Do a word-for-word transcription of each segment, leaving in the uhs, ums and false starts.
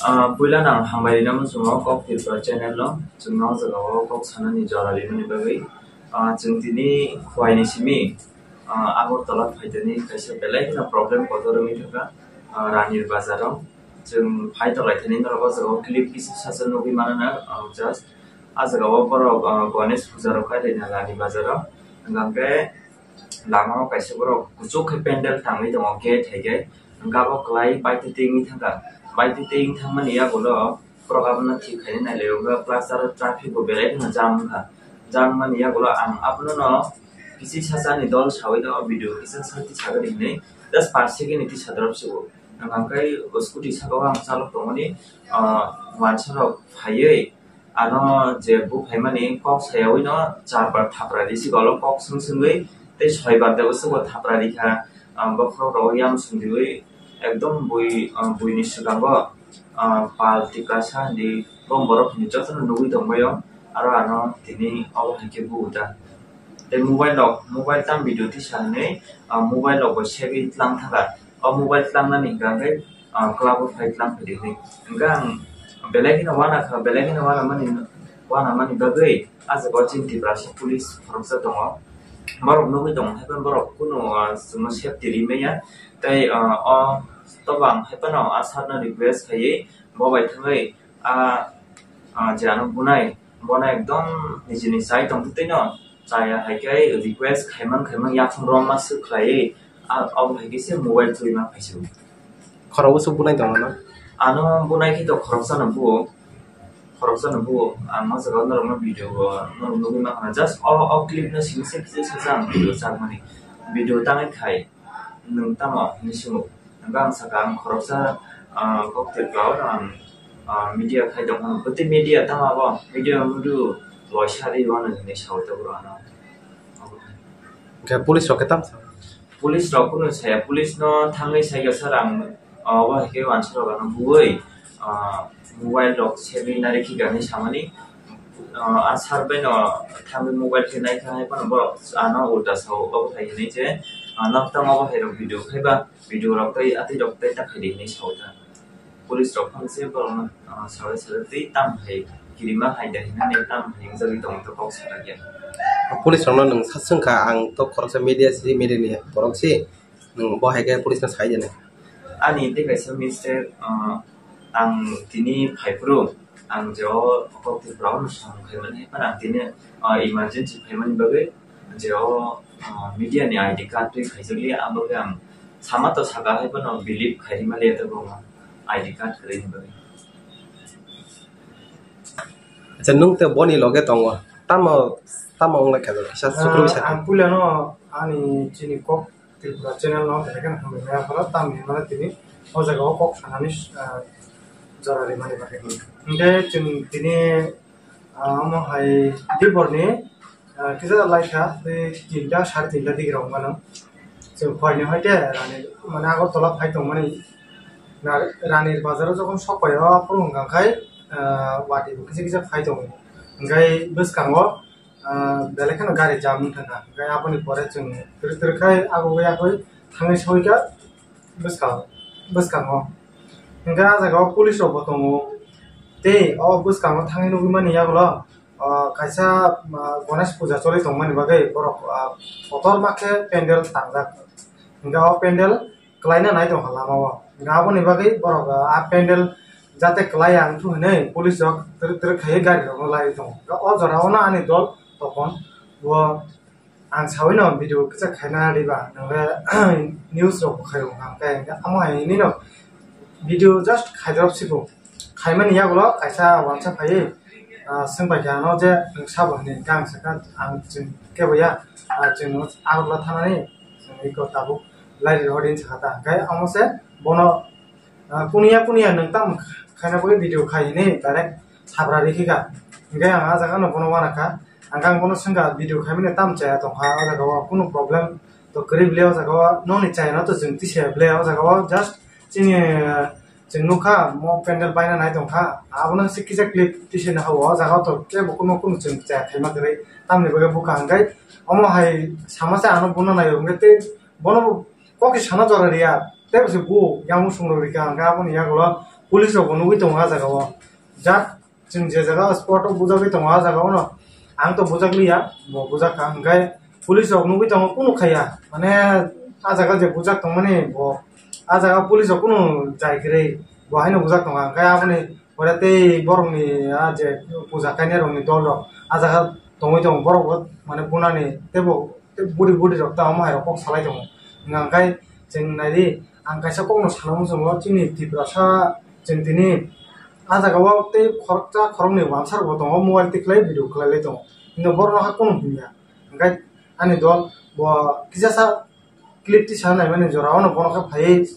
Ah, puila no ang hambai rina muchungo Kok Tripura channel no, chwng no o jaga o kok sanani jora rimani bagwi. Ah, chwng tini Khowai ni simi, ah, Agartala phaitani kaisa belai kheno problem kotor wngwi thangkha, ah, Ranir Bazar o. Chwng phai tonglaithani norok o jaga o clip kisa sasa nugwi mano na, ah, just a jaga o borok, ah, Ganesh puja rok khai laina Rani Bazar o. Hwnkhe lama o kaisa borok kuchuk khe pendel tangwi tongo gate hai khe. Hwnkhe abo kwlai bike twi twi wngwi thangkha. Bike twi twi wngwi thangmani yagulo borok abono thik khaina nai lai o, hwnkhe plus aro traffic bo belai kheno jam wngkha. Jam wngmani yagulo ang abono no kisi sasa ni dol sawi tongo, video kisa sa twi sagadi hinwi just paanch second ni twi sa drop se o. Hwnkhe scooty saka o ang chalok tongmani, ah, uansa rok phaiwi ano je buphaimani kok sayawi no char bar thapra risi golok kok swng swngwi tei soi bar de usuk bo thapra rikha. Ah, bokhorok rok yang swngriwi ekdom bui, ah, buini swkango, ah, pal tiprasa hinwi bom borok hinwi jotono nugwi tongbaio. Aro ano tini obo hai khe buda tei mobile rok, mobile tang video tisa hinwi, ah, mobile rok bo segwi tlang thangkha. O mobile tlangnani hwnkha khe, ah, club o phai tlang phai di hinwi. Hwnkhe ang belai kheno uanakha, belai kheno uanamani, uanamani bagwi a jaga o chini Tiprasa police khoroksa tongo. Borok nugwi tongo, haiphano borok kunu, ah, chwngno safety rimaya. Tei, ah, o tobo ang haiphano a sir no request khaiwi bo bai thangwi a, ah, je ano bunai, bono ekdom nijini chai tongtwtwi no chaya hai khe request khaimang khaimang yaphang romma swk khlaiwi, a, obo hai khe se mobile twi ma phaisio. Khorok usuk bunai tongo no? Ano bunai khe to khoroksa no buo, khoroksa no buo. Ang o jaga norokno video bo norok nugwi mankha, just o, o clip no simi se kisa sasa ang video chakmani, video tangwi khai. Nwng tamo hinwi swngo? Hwnkhe ang sakha, ang khoroksa, ah, kok Tripura o ang, ah, media khai tong phano. Bwtwi media tamo abo? Media mudu loisa ri wano hinwi sao tabuk ano. Hwnkhe police rok khe tamo sa? Police rok kunu saya, police no thangwi sai kha sir ang, ah, obo hai khe uansa rok ano buwi, ah, mobile rok segwi nari khika hinwi samani. Ah, a sir bai no thangwi mobile khe naikha hai phano borok ano ulta sao, obo hai hinwi je, ah, nokthang obo hai rok video khai ba, video rok tei atwi rok tei ta khaidi hinwi sao ta. Police rok phano se borok no, ah, sawi sawi tei tam hai kirima hai da hinani tam hai wngjagwi tongo to kok sa kha. Police rok no nwng sa swngkha, ang to khoroksa media si, media ni borok si. Nwng bo hai khe police no sai de nai? Ani tei kaisa mistake, ah, ang tini phaiphuru, ang je o kok Tripura o samung khaimani, haphano ang tini, ah, emergency phaimani bagwi je o, ah, media ni I D card twi khaijakliya, ang bagwi ang sama to saka, haphano believe khairima liya tei bo I D card kwrwini bagwi. Acha, nwng tei boni loge tongo, tamo, tamo wng lai kha, kisa sukru bisa. Ah, ang puila no ani chini kok Tripura channel no belai kheno hambai maya phano tamni hwnmano tini o jaga o kok sanani, ah, jora rimani bagwi. Hwnkhe chwng tini, ah, omo hai diporni, ah, kisa laikha tei tinta, sare tinta digi rok mano. Chwng phaini hai khe Rani, mane Agartala phai tongmani na, Rani bazar o jokhon sok pai o, aphuru hwnka khai, ah, watwi bo kisa kisa phai tongo. Hwnkhe bwskango, ah, belai kheno gari jam wng thangkha. Hwnkhe aboni pore chwng twrwk twrwk khai abo yak bai thangwi soi kha bwskang, bwskango. Hwnkhe ah jaga o police rok bo tongo. Tei o bwskango thangwi nugwi mani yagulo, ah, kaisa, ah, Ganesh puja choli tongmani bagwi borok, ah, kotorma khe pendel tangjak. Hwnkhe o pendel kwlaina nai tongkha lama o. Hwnkhe aboni bagwi borok, ah, a pendel jate kwlai ya wngthung hinwi police rok twrwk twrwk khaiwi gari rokno laiwi tongo. Hwnkhe o jora o no ani dol tokon bo ang sawi no video kisa khaina riba, nangkhe news rok bo khai rwkha, hwnkhe amo hai hinwi no video just khaidrop siko. Khaimani yagulo kaisa uansa phaiwi, ah, swngbai kha ano je nwng sabo hinwi, hwnkhe ang sakha ang chwng kebo ya, ah, chwng Agartala thanani chwng iko tabuk lairwi hor hinwi sakha ta, hwnkhe amo se bono, ah, kuniya kuniya nwng tam khaina bagwi video khai hinwi direct sabra rikhi kha, hwnkhe ang ah jaga no bono uanakha, hwnkhe ang bono swngkha video khaimani tam chaya tongkha, o jaga o kunu problem to kwrwi bwle, o jaga o nokni chaya no to chwng tisa bwle, o jaga o just chini, ah, Chwng nukha, mo pendel baina nai tongkha. Abono se kisa clip tisana hao, o jaga o to kebo kuno kuno chwng chaya khaima kwrwi. Tamni bagwi bwkha hwnkhe omo hai sama se ano bono naio hwnkhe tei bono bo kokni sana jora riya. Tei bo se bo yang musung rok rikha hwnkhe aboni yagulo Police rok bo nugwi tongo ah jaga o. Jat chwng je jaga spot o bujagwi tongo ah jaga o no. Ang to bujak liya, bo bujak kha. Hwnkhe police rok nugwi tongo, kunu khaiya. Mane ah jaga je bujak tongmani bo, ah jaga police rok kunu jai kwrwi bo haino bujak tongo. Hwnkhe aboni pore tei borokni ah je puja kainai rokni dol rok ah jaga tongwi tongo. Borok bo mane bunani teibo tei budi budi rok ta omo hai rok kok salai tongo. Hwnkhe chwng nai di, ang kaisa kokno sana muchungo, chini Tiprasa chwng tini ah jaga o tei khoroksa khoroknwi uansuk bo tongo, mobile tikhlai video khlailai tongo, hwnkhe borok no ha kunu hwnya. Hwnkhe ani dol bo kisa sa clip tisa naimani jora o no bono khe phaiwi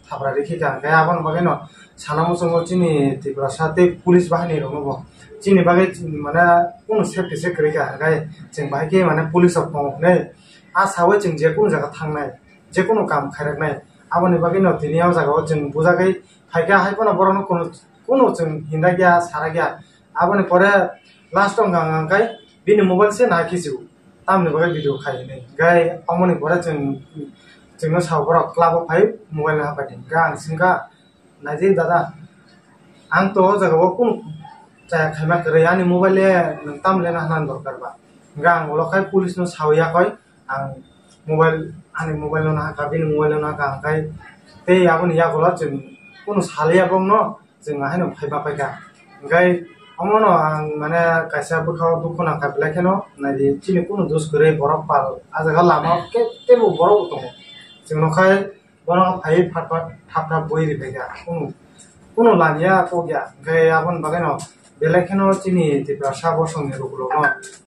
thapra rikhi ka, hwnkhe aboni bagwi no sana muchungo chini Tiprasa tei police bahini rok no bo chini bagwi mane kunu safety se kwrwi ka, hwnkhe chwng bahai khe mane police rok tongo hwnwi ah sawi chwng je kunu jaga thangnai. Je kunu kam khairaknai. Aboni bagwi no tini o jaga o chwng bujagwi phaikha, hai phano borok no kunu, kunu chwng hinjakya, sarakya. Aboni pore last o hwnkha hwnkha khe bini mobile se nahai khichu, tamni bagwi video khai hinwi. Hwnkhe aboni pore chwng, chwngno sao borok club o phai mobile naha paidi. Hwnkhe ang swngkha, "Naidi dada, ang to o jaga o kunu chaya khaima kwrwi, ani mobile le nwng tamle nahna dorkar ba?" Hwnkhe ang ulo khai police no sawi yakoi, ang mobile, ani mobile no nahakha, bini mobile no nahakha, hwnkhe tei aboni yagulo chwng kunu saliya bongno, chwng haino phaiba paikha. Hwnkhe omono ang mane kaisa bwkhao dukhu nangkha, belai kheno naidi chini kunu dos kwrwi borok pal, ah jaga lama o ke-, teibo borok bo tongo. Chwng no khai bono phaiwi phat phat thap thap bui ri phaikha. Kunu, kunu lania kok ya. Hwnkhe aboni bagwino belai kheno chini Tiprasa bosongni lukurokno